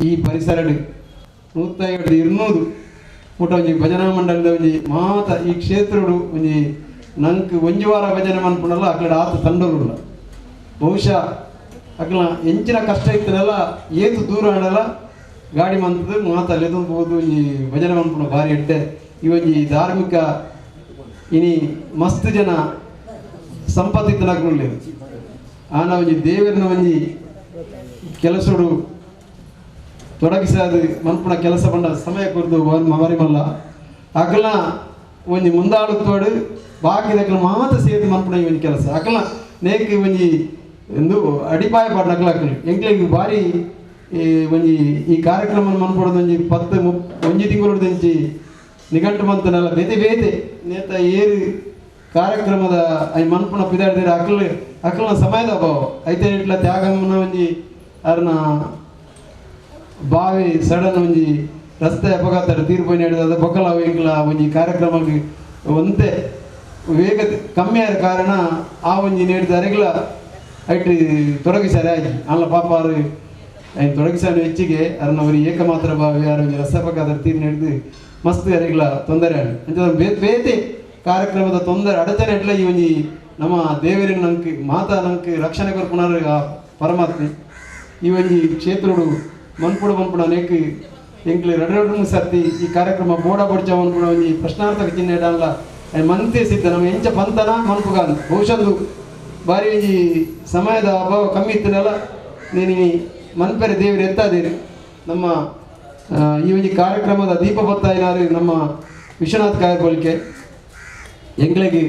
ಈ ಪರಿಸರಡು 150-200 ಮುಟ ಒಂಜಿ ಭಜನಾ ಮಂಡಲದ ಒಂಜಿ ಮಾತ ಈ ಕ್ಷೇತ್ರಡು ಒಂಜಿ ನಂಕ್ ಒಂಜಿ ವಾರ ಭಜನೆ ಮನ್ಪುಂಡಲ್ಲ ಅಕ್ಲಡ ಆತ ತಂಡೋರುಲ್ಲ. ಬಹುಶಃ ಅಕ್ಲ ಎಂಚಿನ ಕಷ್ಟ ಇತ್ತನಲ್ಲ ಏತು ದೂರ ಆಡಲ್ಲ ಗಾಡಿ ಮಂತದ್ದು ಮಾತ ಲೆದೊಂದು ಪೋದು ಒಂಜಿ ಭಜನೆ ಮನ್ಪುನ ಭಾರಿ ಎಡ್ಡೆ. ಈ ಒಂಜಿ ಧಾರ್ಮಿಕ ಇನಿ ಮಸ್ತ್ ಜನ ಸಂಪತ್ತಿತ್ತನಕ್ಲು ಆನ ಒಂಜಿ ದೇವರನ ಒಂಜಿ ಕೆಲಸಡು ತೊಡಗಿಸಾದ ಮನ್ಪುನ ಕೆಲಸ ಬಂಡ ಸಮಯ ಕೊರ್ದು ಮರಿಮಲ್ಲ ಅಕಲ್ನ ಒಂಜಿ ಮುಂದಾಳುತ್ತೋಡು ಬಾಕಿ ದಕ್ಕಲ ಮಾತ ಸೇರಿ ಮನ್ಪುನ ಒಂಜಿ ಕೆಲಸ ಅಕಲ್ನ ನೇಕ್ ಒಂಜಿ ಎಂದು ಅಡಿಪಾಯ ಪಾಡ್ ನಕಲ ಅಕಲ್ ಎಂಕ್ಲೆಗ್ ಭಾರಿ ಒಂಜಿ ಈ ಕಾರ್ಯಕ್ರಮ ಮನ್ಪೊಡದು ಒಂಜಿ 10 ಒಂಜಿ ತಿಂಗಳು ನಿಘಂಟು ಮಂತನಲ್ಲ ಬೇತೆ ಬೇತೆ ನೇತ ಏರು ಕಾರ್ಯಕ್ರಮದ I ಮನ್ಪುನ ಪಿದಾಡ್ದಿರ ಅಕಲ್ ಅಕಲ್ನ ಸಮಯದ ಅಭಾವ ಐತೆ ಇಟ್ಲ ತ್ಯಾಗಮ್ಮನ ಒಂಜಿ ಅರ್ನ ಬಾವಿ ಸಡನ್ ಒಂಜಿ ರಸ್ತೆ ಅಪಘಾತ ತೀರ್ಪು ಹಿಡಿದ ಬೊಕ್ಕಲ ಎಂಕ್ಲ ಒಂಜಿ ಕಾರ್ಯಕ್ರಮಕ್ಕೆ ಒಂತೆ ವೇಗ ಕಮ್ಮಿ ಆದ ಕಾರಣ ಆ ಒಂಜಿ ನೀಡಿದ ಅರೆಗ್ಲ ಐಟ್ ತೊಡಗಿಸಾರೆ ಆಯ್ತು ಅಲ್ಲ ಪಾಪ ಅವರು ಐನ್ ತೊಡಗಿಸಾನು ಹೆಚ್ಚಿಗೆ ಅರ್ನ ಅವ್ರು ಏಕಮಾತ್ರ ಬಾವಿ ಯಾರು ಒಂಜಿ ರಸ್ತೆ ಅಪಘಾತ ತೀರ್ಪು ಹಿಡಿದು ಮಸ್ತ್ ಅರೆಗ್ಲ ತೊಂದರೆ ಆಗಿ ಅಂಚ ಬೇತೆ ಬೇತೆ ಕಾರ್ಯಕ್ರಮದ ತೊಂದರೆ ಅಡಚಣೆ ಇಟ್ಲ ಈ ಒಂಜಿ ನಮ್ಮ ದೇವರಿನ ನಂಗೆ ಮಾತಾ ನಂಗೆ ರಕ್ಷಣೆ ಕೊರ್ಪುನಾರು ಆ ಪರಮಾತ್ಮೆ. ಈ ಒಂಜಿ ಕ್ಷೇತ್ರಡು ಮನ್ಪುಡು ಮನ್ಪುಡು ಅನೇಕ ಎಂಕ್ಲೆ ರಡು ಸರ್ತಿ ಈ ಕಾರ್ಯಕ್ರಮ ಬೋಡ ಬೊಡ್ಚ ಮನ್ಪುಡ ಒಂಜಿ ಪ್ರಶ್ನಾರ್ಥಕ ಚಿಹ್ನೆ ಇಡಲ್ಲ ಮಂತೆ ಸಿದ್ಧ ನಮ್ಮ ಎಂಚ ಪಂತನ ಮನ್ಪುಗಾನ್ ಬಹುಶಃ ಬಾರಿ ಒಂಜಿ ಸಮಯದ ಅಭಾವ ಕಮ್ಮಿ ಇತ್ತನಲ್ಲ ನೀನು ಮನ್ಪೆರೆ ದೇವರು ಎತ್ತಾದೇರಿ ನಮ್ಮ ಈ ಒಂಜಿ ಕಾರ್ಯಕ್ರಮದ ದೀಪ ಬತ್ತಾಯಿನಾರು ನಮ್ಮ ವಿಶ್ವನಾಥ್ ಕಾಯರ್ಬೋಲಿಕೆ ಎಂಕ್ಲೆಗ್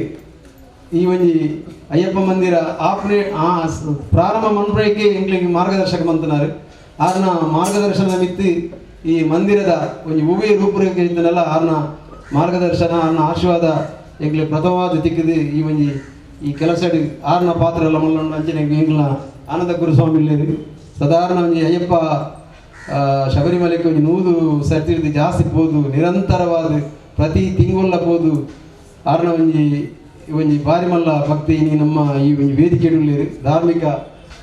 ಈ ಒಂಜಿ ಅಯ್ಯಪ್ಪ ಮಂದಿರ ಆಪ್ನೆ ಆ ಪ್ರಾರಂಭ ಮನ್ಪುನಕ್ಕೆ ಎಂಕ್ಲೆಗ್ ಮಾರ್ಗದರ್ಶಕ ಮಂತನಾರು ಆರ್ನ ಮಾರ್ಗದರ್ಶನದ ಮಿತ್ತಿ ಈ ಮಂದಿರದ ಒಂಜಿ ಹೂವೇ ರೂಪುರೇಖೆ ಇತ್ತನಲ್ಲ ಆರ್ನ ಮಾರ್ಗದರ್ಶನ ಆರ್ನ ಆಶೀರ್ವಾದ ಎಂಕ್ಲೆ ಪ್ರಥಮವಾದ ತಿಕ್ಕಿದು ಈ ಒಂಜಿ ಈ ಕೆಲಸ ಆರ್ನ ಪಾತ್ರ ಎಲ್ಲ ಮಲ್ಲೊಂಡು ಅಂಚನೆ ಎಂಕ್ಲ ಆನಂದ ಗುರುಸ್ವಾಮಿ ಇಲ್ಲೇರು ಸಾಧಾರಣ ಒಂಜಿ ಅಯ್ಯಪ್ಪ ಶಬರಿಮಲೆಗೆ ಒಂಜಿ 100 ಸರ್ತಿ ಜಾಸ್ತಿ ಪೋದು ನಿರಂತರವಾದ ಪ್ರತಿ ತಿಂಗುಲ್ಲ ಪೋದು ಆರ್ನ ಒಂಜಿ ಒಂಜಿ ಬಾರಿ ಮಲ್ಲ ಭಕ್ತಿ ಇನಿ ನಮ್ಮ ಈ ಒಂಜಿ ವೇದಿಕೆ ಧಾರ್ಮಿಕ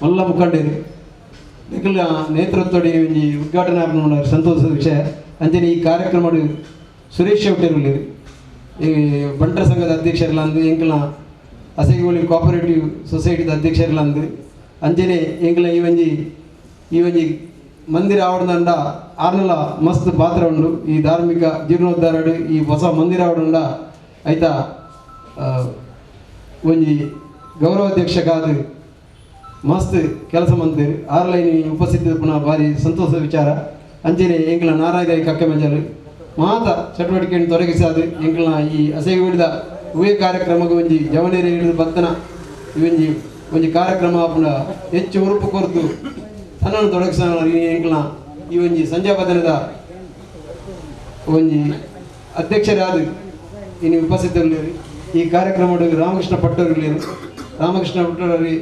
ಮಲ್ಲ ಮುಖಂಡರು ನಿಖಿಲ ನೇತೃತ್ವಡಿ ಒಂಜಿ ಉದ್ಘಾಟನೆ ಆಪುನ ಸಂತೋಷದ ವಿಷಯ. ಅಂಚನೆ ಈ ಕಾರ್ಯಕ್ರಮ ಸುರೇಶ್ ಶೆಟ್ಟರು ಈ ಬಂಟರ ಸಂಘದ ಅಧ್ಯಕ್ಷರ್ಲಂದು ಎಂಕ್ಲ ಅಸೆಗೋಳಿ ಕೋಆಪರೇಟಿವ್ ಸೊಸೈಟಿದ ಅಧ್ಯಕ್ಷರ್ಲಂದು ಅಂಚನೆ ಎಂಕ್ಲ ಈ ಒಂಜಿ ಈ ಒಂಜಿ ಮಂದಿರ ಆವಡದಂಡ ಆರ್ನಲ ಮಸ್ತ್ ಪಾತ್ರ ಉಂಡು ಈ ಧಾರ್ಮಿಕ ಜೀರ್ಣೋದ್ಧಾರ ಈ ಹೊಸ ಮಂದಿರ ಆವಡಂಡ ಆಯ್ತಾ ಒಂಜಿ ಗೌರವಾಧ್ಯಕ್ಷಕಾದ ಮಸ್ತ್ ಕೆಲಸ ಮಂತೇರು ಆರ್ಲೈನ್ ಉಪಸ್ಥಿತಿ ಪುನಃ ಭಾರಿ ಸಂತೋಷದ ವಿಚಾರ. ಅಂಚನೆ ಎಂಕ್ಲ ನಾರಾಯಣ ಕಕ್ಕಮೆಜಲು ಮಾತ ಚಟುವಟಿಕೆಯನ್ನು ತೊಡಗಿಸಾದು ಎಂಕ್ಲ ಈ ಅಸೆಗುಡಿದ ಉವೇ ಕಾರ್ಯಕ್ರಮಕ್ಕೆ ಒಂಜಿ ಜವನೇರು ಹಿಡಿದು ಬತ್ತನ ಈ ಒಂಜಿ ಒಂಜಿ ಕಾರ್ಯಕ್ರಮ ಪುನಃ ಹೆಚ್ಚು ಉರುಪು ಕೊರ್ತು ತನ್ನನ್ನು ತೊಡಗಿಸ ಎಂಕ್ಲ ಈ ಒಂಜಿ ಸಂಜೆ ಬದನದ ಒಂಜಿ ಅಧ್ಯಕ್ಷರಾದ ಇನ್ನು ಉಪಸ್ಥಿತರಿರಲಿ. ಈ ಕಾರ್ಯಕ್ರಮದ ರಾಮಕೃಷ್ಣ ಪಟ್ಟವರು, ರಾಮಕೃಷ್ಣ ಪಟ್ಟವರು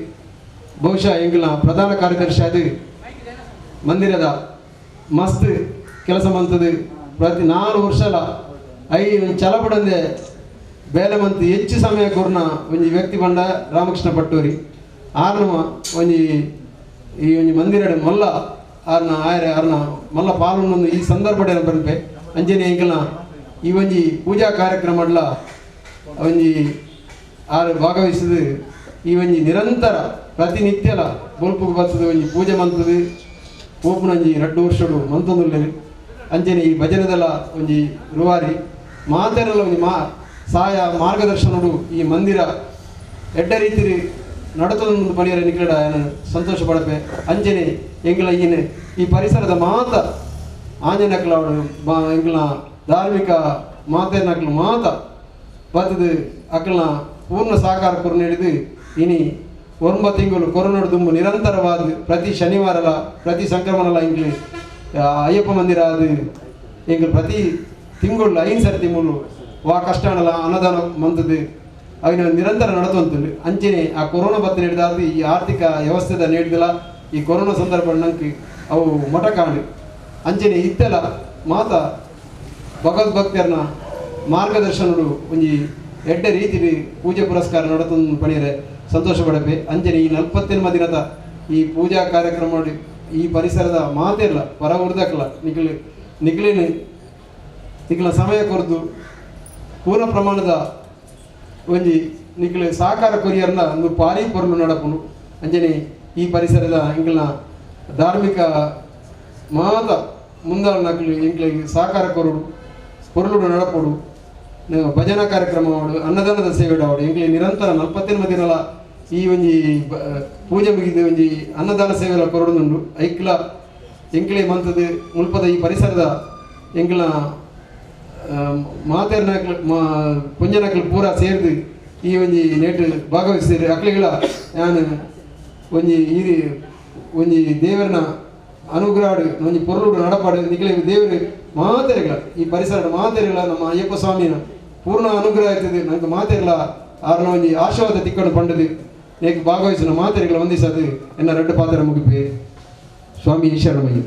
ಬಹುಶಃ ಎಂಕ್ಲ ಪ್ರಧಾನ ಕಾರ್ಯದರ್ಶಿ ಅದು ಮಂದಿರದ ಮಸ್ತ್ ಕೆಲಸ ಮಂತದ್ದು ಪ್ರತಿ 4 ವರ್ಷಲ I ಚಲಪಡಂದೆ ಬೇಲೆ ಮಂತ್ ಹೆಚ್ಚು ಸಮಯ ಕೊರ್ನ ಒಂಜಿ ವ್ಯಕ್ತಿ ಬಂಡ ರಾಮಕೃಷ್ಣ ಪಟ್ಟೂರಿ ಆರ್ನ ಒಂಜಿ ಈ ಒಂಜಿ ಮಂದಿರ ಮಲ್ಲ ಆರ್ನ ಆಯರೆ ಆರ್ನ ಮಲ್ಲ ಪಾಲುಂಡು ಈ ಸಂದರ್ಭ ಬನ್ಪೆ. ಅಂಚನೆ ಎಂಕ್ಲ ಈ ಒಂಜಿ ಪೂಜಾ ಕಾರ್ಯಕ್ರಮಡ್ಲ ಒಂಜಿ ಆರು ಭಾಗವಹಿಸಿದ ಈ ಒಂಜಿ ನಿರಂತರ ಪ್ರತಿನಿತ್ಯಲ ಬೊಲ್ಪುಗು ಬರ್ತದೆ ಒಂಜಿ ಪೂಜೆ ಮಂತದು ಪೋಪುನಂಜಿ 2 ವರ್ಷಡು ಮಂತೊಂದುಲ್ಲೆರ್. ಅಂಚನೆ ಈ ಭಜನೆದಲ ಒಂಜಿ ರೂವಾರಿ ಮಾತೆರಲ ಒಂಜಿ ಸಹಾಯ ಮಾರ್ಗದರ್ಶನಡು ಈ ಮಂದಿರ ಎಡ್ಡ ರೀತಿ ನಡತದೊಂದು ಪಣಿಯರ ನಿಕಡ ಸಂತೋಷ ಪಡಪೆ. ಅಂಚನೆ ಎಂಕ್ಲ ಈನೆ ಈ ಪರಿಸರದ ಮಾತ ಆಂಜನಕ್ಲವಡು ಎಂಕ್ಲ ಧಾರ್ಮಿಕ ಮಾತೆರ್ನಕ್ಲು ಮಾತ ಬತ್ತದು ಅಕ್ಲನ ಪೂರ್ಣ ಸಹಕಾರ ಕೊರ್ನ ಹಿಡಿದು ಇನಿ 9 ತಿಂಗಳು ಕೊರೋನಾಡು ದುಂಬು ನಿರಂತರವಾದ ಪ್ರತಿ ಶನಿವಾರಲ ಪ್ರತಿ ಸಂಕ್ರಮಣಲ ಎಂಕ್ಲು ಅಯ್ಯಪ್ಪ ಮಂದಿರ ಅದು ಎಂಕ್ಲು ಪ್ರತಿ ತಿಂಗಳು 5 ಸರ್ತಿ ಮುಳ್ಳು ವಾ ಕಷ್ಟಾಣಲ ಅನ್ನದಾನ ಮಂತದ್ದು ಅವಿನ ನಿರಂತರ ನಡತುವಂತದ್ದು. ಅಂಚನೆ ಆ ಕೊರೋನಾ ಬತ್ತ ನೀಡಿದಾದ ಈ ಆರ್ಥಿಕ ವ್ಯವಸ್ಥೆದ ನೀಡಿದಲ್ಲ ಈ ಕೊರೋನಾ ಸಂದರ್ಭ ನಂಗೆ ಅವು ಮೊಟಕಾಂಡು. ಅಂಚನೆ ಇತ್ತೆಲ್ಲ ಮಾತ ಭಗವದ್ಭಕ್ತರನ್ನ ಮಾರ್ಗದರ್ಶನಡು ಒಂಜಿ ಎಡ್ಡೆ ರೀತಿಲಿ ಪೂಜೆ ಪುರಸ್ಕಾರ ನಡತೊಂದು ಪಣಿಯರೆ ಸಂತೋಷ ಪಡಪೆ. ಅಂಚನೆ ಈ 48 ದಿನದ ಈ ಪೂಜಾ ಕಾರ್ಯಕ್ರಮ ಈ ಪರಿಸರದ ಮಾತೆರ್ಲ ಪರ ಉರ್ದಕ್ಲ ನಿಕ್ಲು ನಿಕ್ಲೇನು ನಿಕ್ಲ ಸಮಯ ಕೊರ್ದು ಪೂರ್ಣ ಪ್ರಮಾಣದ ಒಂಜಿ ನಿಕ್ಲು ಸಹಕಾರ ಕೊರಿಯರ್ನ ಒಂದು ಪಾರಿ ಪೊರ್ಲು ನಡಪುನು ಅಂಜನೆ ಈ ಪರಿಸರದ ಎಂಕ್ಲನ ಧಾರ್ಮಿಕ ಮಾತ ಮುಂದಾಳನಕ್ಲು ಎಂಕ್ಲಿಗೆ ಸಹಕಾರ ಕೊರಡು ಪೊರ್ಲುಡು ನಡಪೊಡು ಭಜನಾ ಕಾರ್ಯಕ್ರಮ ಮಾಡು ಅನ್ನದಾನದ ಸೇವೆ ಆವಡು ಎಂಕ್ಲಿ ನಿರಂತರ 48 ದಿನಲ ಈ ಒಂಜಿ ಪೂಜೆ ಮುಗಿದು ಒಂಜಿ ಅನ್ನದಾನ ಸೇವೆಲ ಕೊರಡುಂಡು ಐಕ್ಲ ಎಂಕ್ಲೆ ಮಂತದ ಮುಲ್ಪದ ಈ ಪರಿಸರದ ಎಂಕ್ಲ ಮಾತೆರ್ನಕ್ಲು ಪುಂಜನಕ್ಲು ಪೂರ ಸೇರ್ದು ಈ ಒಂಜಿ ನೇಟು ಭಾಗವಹಿಸಿರಿ ಅಕ್ಲಿಗಳ ನಾನು ಒಂಜಿ ಈ ಒಂಜಿ ದೇವರನ ಅನುಗ್ರಹ ಒಂಜಿ ಪೊರ್ಲುಡು ನಡಪಾಡು ನಿಕ್ಲೆ ದೇವರು ಮಾತೆರೆಗಳ ಈ ಪರಿಸರದ ಮಾತೆರೆಗಳ ನಮ್ಮ ಅಯ್ಯಪ್ಪ ಸ್ವಾಮಿನ ಪೂರ್ಣ ಅನುಗ್ರಹ ಇರ್ತದೆ ನನಗೆ ಮಾತೆರಲ ಆರ್ನ ಒಂಜಿ ಆಶೀರ್ವಾದ ತಿಕ್ಕೊಂಡು ಪಂಡದು ನೇಕ್ ಭಾಗವಹಿಸಿನ ಮಾತೆರೆಗಳ ವಂದಿಸದು ಎನ್ನ ರೆಡ್ಡು ಪಾತ್ರ ಮುಗಿಪೆ ಸ್ವಾಮಿ ಈಶ್ವರಮಯ್ಯ.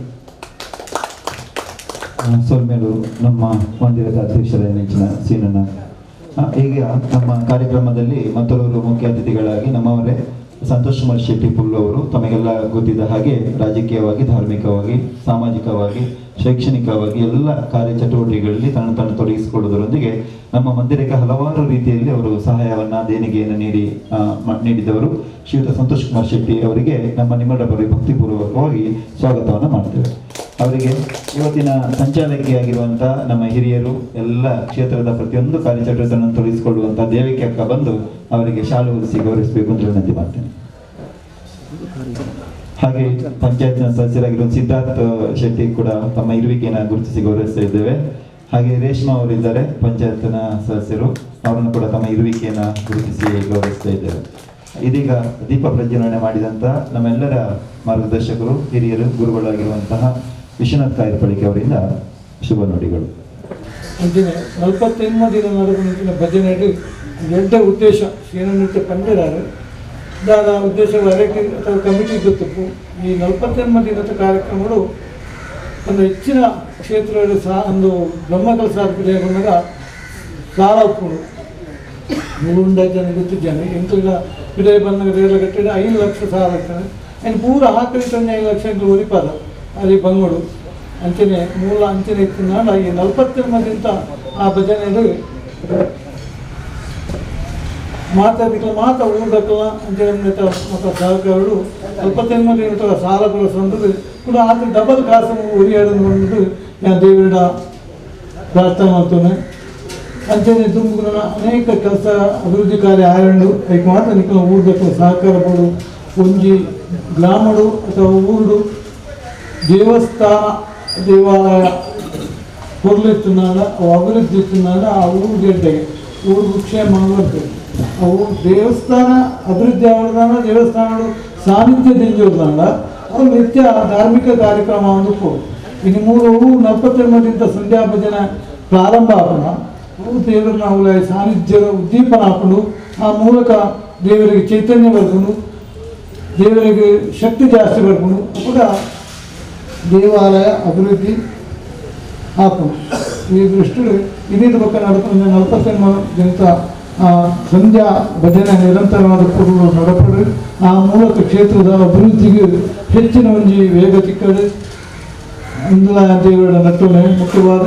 ಸೊಲ್ಮೇಲು ನಮ್ಮ ಮಂದಿರದ ಅಧ್ಯಕ್ಷರ ನೆಚ್ಚಿನ ಸೀನಣ್ಣ. ಈಗ ನಮ್ಮ ಕಾರ್ಯಕ್ರಮದಲ್ಲಿ ಮತ್ತೊಬ್ಬರು ಮುಖ್ಯ ಅತಿಥಿಗಳಾಗಿ ನಮ್ಮವರೇ ಸಂತೋಷ್ ಕುಮಾರ್ ಶೆಟ್ಟಿ ಪುಲ್ಲು ಅವರು. ತಮಗೆಲ್ಲ ಗೊತ್ತಿದ್ದ ಹಾಗೆ ರಾಜಕೀಯವಾಗಿ, ಧಾರ್ಮಿಕವಾಗಿ, ಸಾಮಾಜಿಕವಾಗಿ, ಶೈಕ್ಷಣಿಕವಾಗಿ ಎಲ್ಲ ಕಾರ್ಯಚಟುವಟಿಕೆಗಳಲ್ಲಿ ತನ್ನ ತನ್ನ ತೊಡಗಿಸಿಕೊಳ್ಳುವುದರೊಂದಿಗೆ ನಮ್ಮ ಮಂದಿರಕ್ಕೆ ಹಲವಾರು ರೀತಿಯಲ್ಲಿ ಅವರು ಸಹಾಯವನ್ನು, ದೇಣಿಗೆಯನ್ನು ನೀಡಿದವರು ಶ್ರೀಯುತ ಸಂತೋಷ್ ಕುಮಾರ್ ಶೆಟ್ಟಿ ಅವರಿಗೆ ನಮ್ಮ ನಿಮ್ಮೊಡಬರಿ ಭಕ್ತಿಪೂರ್ವಕವಾಗಿ ಸ್ವಾಗತವನ್ನು ಮಾಡ್ತೇವೆ. ಅವರಿಗೆ ಇವತ್ತಿನ ಸಂಚಾಲಕಿಯಾಗಿರುವಂಥ ನಮ್ಮ ಹಿರಿಯರು, ಎಲ್ಲ ಕ್ಷೇತ್ರದ ಪ್ರತಿಯೊಂದು ಕಾರ್ಯಚಟುವಟಿಕೆಯನ್ನು ತೊಡಗಿಸಿಕೊಳ್ಳುವಂಥ ದೇವಿಕೆ ಅಕ್ಕ ಬಂದು ಅವರಿಗೆ ಶಾಲು ಹೊದಿಸಿ ಗೌರವಿಸಬೇಕು ಅಂತ ವಿನಂತಿ ಮಾಡ್ತೇನೆ. ಹಾಗೆ ಪಂಚಾಯತ್ನ ಸದಸ್ಯರಾಗಿರುವ ಸಿದ್ಧಾರ್ಥ ಶೆಟ್ಟಿ ಕೂಡ ತಮ್ಮ ಇರುವಿಕೆಯನ್ನು ಗುರುತಿಸಿ ಗೌರವಿಸ್ತಾ ಇದ್ದೇವೆ. ಹಾಗೆ ರೇಷ್ಮಾ ಅವರಿದ್ದಾರೆ, ಪಂಚಾಯತ್ನ ಸದಸ್ಯರು, ಅವರನ್ನು ಕೂಡ ತಮ್ಮ ಇರುವಿಕೆಯನ್ನು ಗುರುತಿಸಿ ಗೌರವಿಸ್ತಾ ಇದ್ದೇವೆ. ಇದೀಗ ದೀಪ ಪ್ರಜ್ವಲನೆ ಮಾಡಿದಂಥ ನಮ್ಮೆಲ್ಲರ ಮಾರ್ಗದರ್ಶಕರು, ಹಿರಿಯರು, ಗುರುಗಳಾಗಿರುವಂತಹ ವಿಶ್ವನಾಥ್ ಕಾಯರ್ಪಳಿಕೆ ಅವರಿಂದ ಶುಭ ನುಡಿಗಳು. ಅಂಚಿನ 48 ದಿನ ನಡೆದ ಭಜನೆ ಎಡ್ಡ ಉದ್ದೇಶ ಏನನ್ನುತ್ತೆ ಪಂಡಿರಾರು ದಾದ ಉದ್ದೇಶ ವೆರೈಟಿ ಅಥವಾ ಕಮಿಟಿ ಗೊತ್ತಪ್ಪು. ಈ 48 ದಿನದ ಕಾರ್ಯಕ್ರಮಗಳು ಒಂದು ಹೆಚ್ಚಿನ ಕ್ಷೇತ್ರಗಳು ಸಹ ಒಂದು ಬ್ರಹ್ಮಕಲಶ ಅರ್ಪಣೆಗೊಂಡಾಗ ಸಾಲ ಉಪ್ಪುಡು ಮೂರುಂಡ ಜನ ಗೊತ್ತಿದ್ದೇನೆ ಎಂಟು ಪಿಡೈ ಬಂದಾಗ ರೇಲ ಕಟ್ಟಿದ 5 ಲಕ್ಷ ಸಾಲ ಆಗ್ತದೆ. ಆ್ಯಂಡ್ ಪೂರ ಆಕಳಿ ತಂದೆ 5 ಲಕ್ಷ ಎಂಟು ಒರಿಪಾದ ಅಲ್ಲಿ ಬಂಗೋಡು ಅಂಚನೆ ಮೂಲ ಅಂಚನೆ ಇತ್ತು. ಈ 48 ದಿನ ಆ ಭಜನೆಯಲ್ಲಿ ಮಾತಾಡಿಕಲ ಮಾತ ಊರ್ದಕ್ಕಲ್ಲ ಅಂಚನೆ ಮತ್ತು ಸಹಕಾರರು 48 ದಿನ ಸಾಲ ಕೂಡ ಸಂದದು ಕೂಡ ಆತ ಡಬಲ್ ಕಾಸು ಉರಿಯಾಡೋದು ನಾನು ದೇವರ ಪ್ರಾರ್ಥನೆ ಮಾಡ್ತೇನೆ. ಅಂಚನೆ ದುಂಬುಗಳ ಅನೇಕ ಕೆಲಸ ಅಭಿವೃದ್ಧಿ ಕಾರ್ಯ ಆಯಂಡು ಐಕ್ ಮಾತ್ರ ನಿಕ್ಕಲ ಊರ್ದಕ್ಕಲ ಸಹಕಾರ ಕೊಡು. ಒಂಜಿ ಗ್ರಾಮಡು ಅಥವಾ ಊರು ದೇವಸ್ಥಾನ ದೇವಾಲಯ ಪೊರ್ಲಿತ್ತಿನಾಗ ಅವು ಅಭಿವೃದ್ಧಿ ಇತ್ತಿನಾಗ ಆ ಊರು ಗೆಡ್ಡೆಗೆ ಊರು ಕ್ಷೇಮ ಬರ್ತದೆ. ಅವು ದೇವಸ್ಥಾನ ಅಭಿವೃದ್ಧಿ ಆಗೋದಾನ ದೇವಸ್ಥಾನಗಳು ಸಾನ್ನಿಧ್ಯ ದಿಂಜೋದಾಂಡ ಅವು ನಿತ್ಯ ಧಾರ್ಮಿಕ ಕಾರ್ಯಕ್ರಮ ಒಂದು. ಇನ್ನು ಮೂರು 48 ದಿನದ ಸಂಧ್ಯಾ ಭಜನೆ ಪ್ರಾರಂಭ ಆಪಣ ಅವು ದೇವರನ್ನ ಅವಳ ಸಾನ್ನಿಧ್ಯದ ಉದ್ದೀಪನ ಹಾಕೊಂಡು ಆ ಮೂಲಕ ದೇವರಿಗೆ ಚೈತನ್ಯ ಬರ್ಕೊಂಡು ದೇವರಿಗೆ ಶಕ್ತಿ ಜಾಸ್ತಿ ಬರ್ಕೊಂಡು ಕೂಡ ದೇವಾಲಯ ಅಭಿವೃದ್ಧಿ ಆಪು. ಈ ದೃಷ್ಟಿ ಇನ್ನಿದ ಪಕ್ಕ ನಡಪಡ 48 ಜನತ ಸಂಧ್ಯಾ ಭಜನೆ ನಿರಂತರವಾದ ಕೊಡುವ ನಡಪಡು ಆ ಮೂಲಕ ಕ್ಷೇತ್ರದ ಅಭಿವೃದ್ಧಿಗೆ ಹೆಚ್ಚಿನ ಒಂಜಿ ವೇಗ ತಿಕ್ಕಡು. ಇಂದಲ ದೇವರ ನಟ್ಟುನೆ ಮುಖ್ಯವಾದ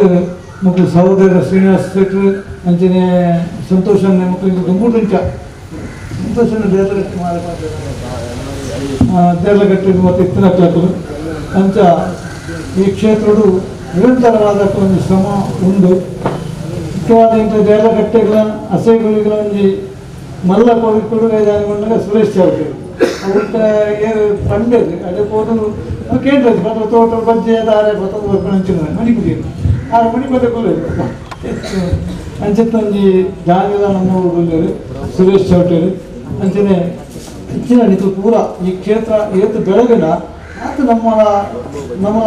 ಮುಖ್ಯ ಸಹೋದರ ಶ್ರೀನಿವಾಸ ಶೆಟ್ಟರು ಅಂಚನೆ ಸಂತೋಷ ಮಕ್ಕಳಿಗೆ ದುಂಬುಡುಂಚ ಸಂತೋಷನ ದೇವರಗಟ್ಟಿ ದೇರ್ಲಗಟ್ಟಿ ಮತ್ತು ಇತ್ತಿನಕ್ಲಕ್ಕಲು ಅಂಚ ಈ ಕ್ಷೇತ್ರಡು ನಿರಂತರವಾದ ಒಂದು ಶ್ರಮ ಉಂಡು. ಮುಖ್ಯವಾದ ಇಂಥ ದೇರ್ಲಗಟ್ಟೆಗಳ ಅಸೈಗಳಿಗೆ ಒಂಜಿ ಮಲ್ಲ ಕೊಡುಗೆ ಕೊಂಡಾಗ ಸುರೇಶ್ ಚೌಟರು ಅವಕ್ಕೆ ಏನು ಪಂಡೇದು ಅದೇ ಪೋದು ಕೇಂದ್ರ ಪತ್ರ ತೋಟ ಬಜ್ಜೆ ದಾರೆ ಪತ್ತದ ಬರ್ಕೊಂಡು ಅಂಚಿನ ಮಣಿಪುಡಿ ಆ ಮಣಿಪದ ಕೂಲೆ ಅಂಚತ್ತೊಂಜಿ ಜಾಗದ ನಮ್ಮ ಊರು ಸುರೇಶ್ ಚೌಟರು ಅಂಚನೆ ಹೆಚ್ಚಿನ ನಿಖಲು ಪೂರ ಈ ಕ್ಷೇತ್ರ ಏತು ಬೆಳಗಿನ ಆತ ನಮ್ಮ ನಮ್ಮ